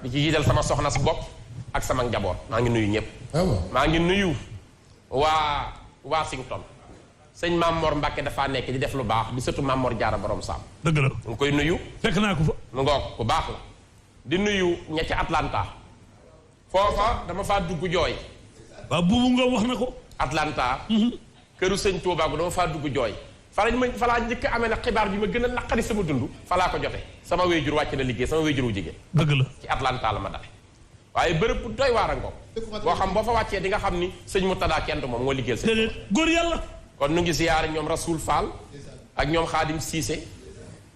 di ci jiital sama soxna su bopp ak sama njaboot maa ngi nuyu ñëpp. maa ngi nuyu waa Washington. sëñ Mamor Mbacke dafaa nekk di def lu baax di sëtu Mamor Jaara borom Saam. dëgg la mu ngi koy nuyu. fekk naa ko fa. mu ngoog ku baax la. di nuyu ña ca Atlanta. foofa dama faa dugg jooy. waaw buubu nga wax na ko. Atlanta. këru sëñ Touba gu dama faa dugg jooy. falaa njëkk a amee nag xibaar bi ma gën a naqari sama dund. falaa ko jote sama wéyjur wàcc na liggéey sama wéyjur wu jigéen. dëgg la ci Atlanta la ma dale waaye bërëb bu doy waar a ngoog. boo xam boo fa wàccee di nga xam ni sëñ Murtada kenn du moom moo liggéeyal sëñ. déedéet góor yàlla. kon nu ngi ziyaare ñoom Rasoul Fall ak ñoom Xaadim Cissé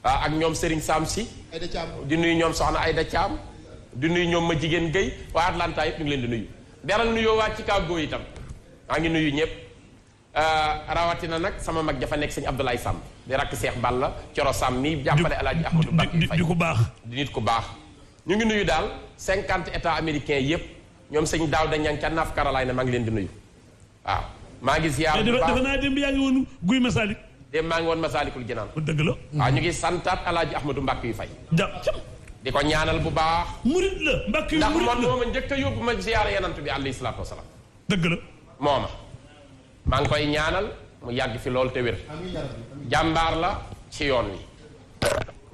ak ñoom Serigne Sam si di nuyu ñoom Soxna Ayda Thiam di nuyu ñoom ma jigéen Guèye waa Atlanta yëpp ñu ngi leen di nuyu beral nuyoo waa Chicago itam maa ngi nuyu ñëpp rawatina nag sama mag dafa nekk sëñ Abdoulaye Sam di rakk Seex Balla Coro Sam mi jàppale Alaaji Ahmadou Mbacké Faye di ku baax di nit ku baax ñu ngi nuyu daal 50 états américains yëpp ñoom sëñ Daouda Niang ca North Carolina maa ngi leen di nuyu waaw maa ngi ziar bu baax dafa naa dem yaa ngi woon Guy Masalik. dem maa ngi woon Masalikul Jinaan. dëgg la. waaw ñu ngi santaat Alaaji Ahmadou Mbacké Faye. di ko ñaanal bu baax. murit la Mbacké yu murit la ndax man mooma njëkk a yóbbu ma ziar yenant bi alayhi salaatu wasalaam. dëgg la. mooma maa ngi koy ñaanal mu yàgg fi loolu te wér. jàmbaar la ci yoon wi.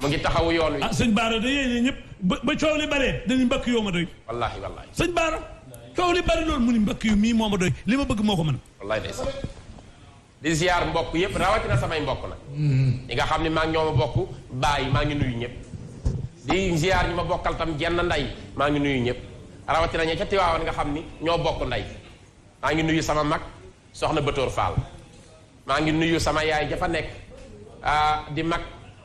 mu ngi taxawu yoon wi. ah sëñ Baara da yéene ñëpp ba coow li baree dañuy Mbacké yoo ma doy. wallaahi wallaahi. sëñ Baara. coow li bari loolu mu ni Mbacké yu mii moo ma doy li ma bëgg moo ko mën. wallaay day sax di ziar mbokk yëpp rawatina samay mbokk nag. ñi nga xam ne maa ngi ñoo ma bokk bàyyi maa ngi nuyu ñëpp. di ziar ñi ma bokkal tam jenn nday maa ngi nuyu ñëpp rawatina ña ca Tiwaawan nga xam ni ñoo bokk nday maa ngi nuyu sama mag soxna Batoor Fall maa ngi nuyu sama yaay jafa nekk di mag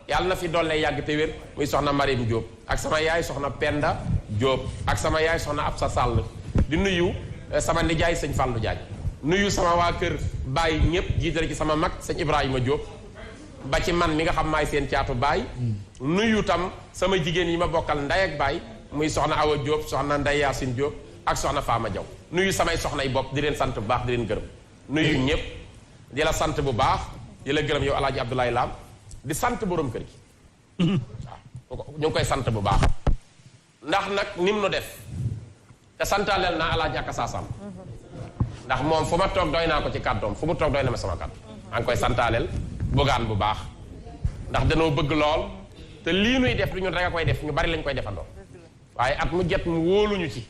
yàlla na fi doole yàgg te wér muy soxna Marim Diop ak sama yaay soxna Penda Diop ak sama yaay soxna Absa Sall di nuyu sama nijaay sëñ Fallou Diagne nuyu sama waa kër Baye ñëpp jiitale ci sama mag sëñ Ibrahima Diop ba ci man mi nga xam maay seen caatu Baye nuyu tam sama jigéen yi ma bokkal nday ak Baye muy soxna Awa Diop soxna Ndey Yaasin Diop ak soxna Fama Diaw nuyu samay soxna yi bopp di leen sant bu baax di leen gërëm nuyu ñëpp di la sant bu baax di la gërëm yow Alaaji Abdoulaye Lam di sant borom kër gi waaw ñu ngi koy sant bu baax ndax nag nim nu def te santaaleel naa Alaaji Akassa Samb ndax moom fu ma toog doy naa ko ci kàddoom fu mu toog doy na ma sama kàddu maa ngi koy santaaleel bugaan bu baax ndax danoo bëgg lool te lii nuy def lu ñu rek a koy def ñu bari lañ koy defandoo waaye at mu jot mu wóoluñu ci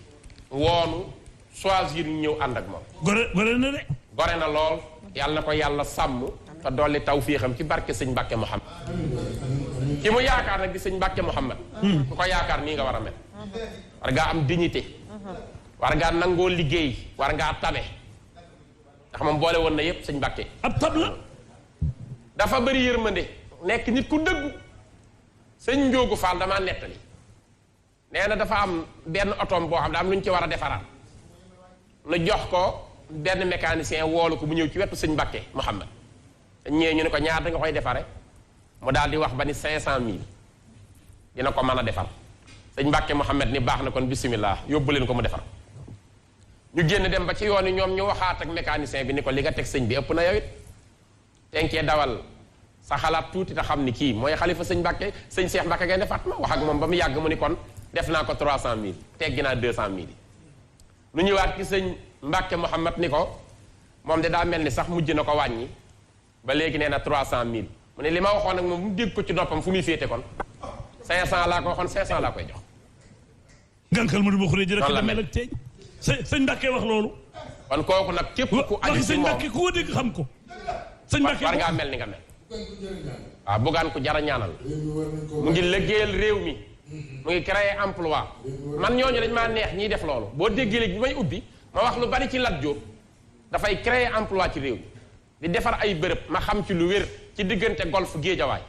woonu choisir ñu ñëw ànd ak moom gore na de gore na lool yàlla na ko yàlla sàmm te dolli tawfiixam ci barke sëñ Mbàkke Muhammad ki mu yaakaar nag di sëñ Mbàkke Muhammad ku ko yaakaar nii nga war a mel war ngaa am dignité war ngaa nangoo liggéey war ngaa tabe ndax moom boole woon na yépp sëñ Mbàkke ab tab la dafa bëri yërmande nekk nit ku dëggu sëñ Njóogu Faal damaa nettali nee na dafa am benn otoom boo xam ne am lu ñu ci war a defaraat nu jox ko benn mécanicien woolu ko bu ñëw ci wetu sëñ Mbàkke Muhammad ñëwee ñu ne ko ñaata nga koy defare mu daal di wax ba ni 500000 dina ko mën a defar sëñ Mbàkke Muhammad ni baax na kon bisimilah yóbbu leen ko mu defar ñu génn dem ba ci yoon yi ñoom ñu waxaat ak mécanicien bi ni ko li nga teg sëñ bi ëpp na yow it tenkee dawal sa xalaat tuuti te xam ni kii mooy xalifa sëñ Mbàkke sëñ Seex Mbàkke Gaynde Fatma wax ak moom ba mu yàgg mu ni kon def naa ko 300000 teggi naa 200000 yi nu ñëwaat ci sëñ Mbàkke Muhammad ni ko moom de daa mel ni sax mujj na ko wàññi ba léegi nee na 300000 mu ne li ma waxoon nag moom mu dégg ko ci noppam fu muy féete kon 500 laa ko waxoon 500 laa koy jox. gànkal ma du ma xuree ji rek demee nag teeñ sëñ Mbàkke wax loolu. kon kooku nag képp ku aju ci moom sëñ Mbàkke ku ko dégg xam ko. sëñ Mbàkke war ngaa mel ni nga mel. waaw buggaan ku jara ñaanal mu ngi liggéeyal réew mi mu ngi créer emploi man ñooñu dañ maa neex ñiy def loolu boo déggee léegi bi may ubbi ma wax lu bari ci Lat Diop dafay créer emploi ci réew mi di defar ay bërëb ma xam ci lu wér ci diggante golf Géejawaay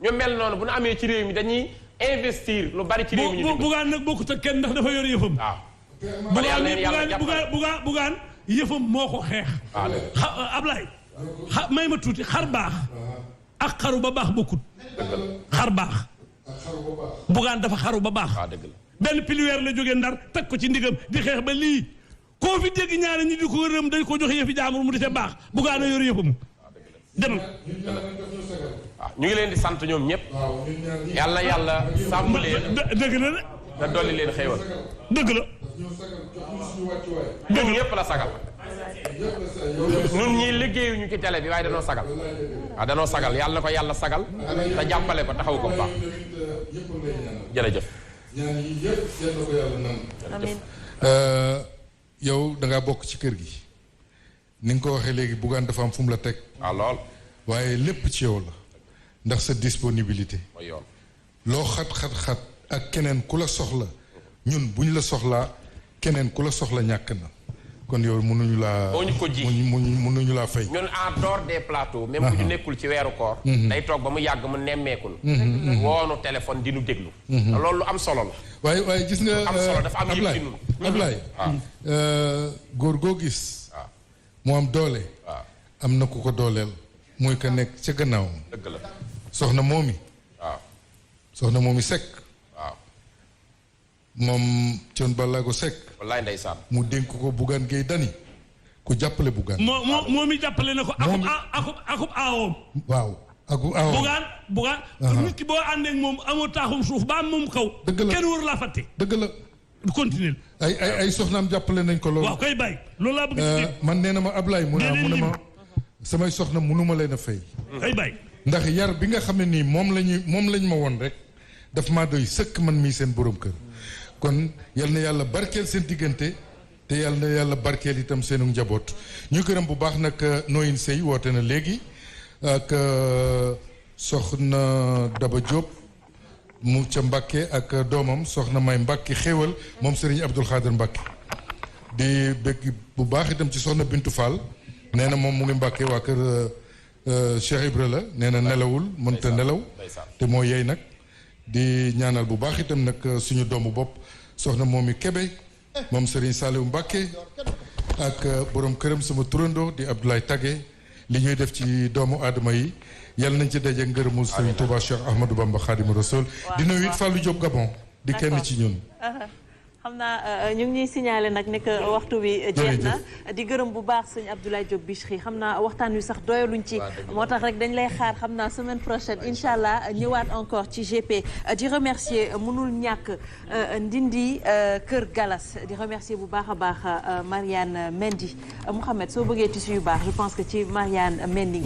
ñu mel noonu bu ñu amee ci réew mi dañuy investir lu bari ci réew mi ñu bugaan nag bokkut ak kenn ndax dafa yor yëfam waaw bugaan yëfam moo ko xeex Ablaye may ma tuuti xar baax ak xaru ba baax bokkut xar baax bugaan dafa xaru ba baax benn piliweer la jógee Ndar teg ko ci ndigam di xeex ba lii koo fi dégg ñaari ñi di ko rëm dañ ko jox yëfi jaamur mu di ca baax bugaan a yor yëfam dem waaw ñu ngi leen di sant ñoom ñëpp yàlla sàmm leen dëgg na de te dolli leen xéewal. dëgg la. ñun ñëpp la sagal. ñun ñii liggéeyuñu ci télé bi waaye danoo sagal. waaw danoo sagal yàlla na ko yàlla sagal. te jàppale ko taxaw ko bu baax. jërëjëf. ñaan yi yëpp yal na ko yàlla nangu. amiin. yow da ngaa bokk ci kër gi. ni nga ko waxee léegi Bougane dafa am fu mu la teg. waaw lool. waaye lépp ci yow la. ndax sa disponibilité. mooy yoon. loo xat-xat-xat ak keneen ku la soxla. ñun bu ñu la soxlaa keneen ku la soxla ñàkk na. kon yow mënuñu laa. boo ñu ko ji mënuñu laa fay. ñun en dehors des plateaux. même bu ñu nekkul ci weeru koor. day toog ba mu yàgg mu nemmeekul. woonu téléphone di nu déglu. loolu lu am solo la. waaye gis nga. am solo dafa am yëpp ci ñun. Ablaye góor goo gis. waaw mu am doole. waaw am na ku ko dooleel. muy ko nekk ca gannaawam. dëgg la. soxna moomi. waaw soxna moomi Seck. waaw. moom Thione Ballago Seck. wallaay ndeysaan. mu dénk ko Bougane Gueye Dany ku jàppale Bougane. moom mi jàppale na ko. akub aawoom. waaw akub aawoom. Bougane. nit ki boo àndee ak moom amoo taaxum suuf ba am moom kaw. dëgg la kenn war laa fàtte. dëgg la. continuer. ay soxnaam jàppale nañ ko loolu. waaw koy bàyyi loolu laa bëgg ci dégg. man nee na ma Ablaye mu ne ma samay soxna mënuma leen a fay. koy bàyyi. ndax yar bi nga xam ne nii moom lañ ma woon rek daf maa doy sëkk man mii seen borom kër. kon yal na yàlla barkeel seen diggante te yal na yàlla barkeel itam seenu njaboot ñu gërëm bu baax nag Noyin Sey woote na léegi ak soxna Daba Diop mu ca Mbàkke ak doomam soxna May Mbàkke xéewal moom Serigne Abdoul Khader Mbàkke di bëgg bu baax itam ci soxna Bintu Fall nee na moom mu ngi Mbàkke waa kër Cheikh Ibra la nee na nelawul mënta nelaw te moo yey nag di ñaanal bu baax itam nag suñu doomu bopp soxna Momi Kebe moom Serigne Saliou Mbacke ak borom këram sama turandoo di Abdoulaye Tagué li ñuy def ci doomu aadama yi yal nañ ci daje ngërëmul Serigne Touba Cheikh Ahmadou Bamba Khadimu Rasoul di nuyu it Fallou Diop Gabon di kenn ci ñun. xam naa ñu ngi ñuy signalé nag ne que waxtu bi jeex na di gërëm bu baax sëñ Abdoulaye Diop Bichri xam naa waxtaan wi sax doyaluñ ci moo tax rek dañ lay xaar xam naa semaine prochaine incha allah ñëwaat encore ci GP di remercier mënul ñàkk Ndindi Kër Galas di remercier bu baax a baax Marianne Mendy Mouhamed soo bëggee tissu yu baax je pense que ci Marianne Mendy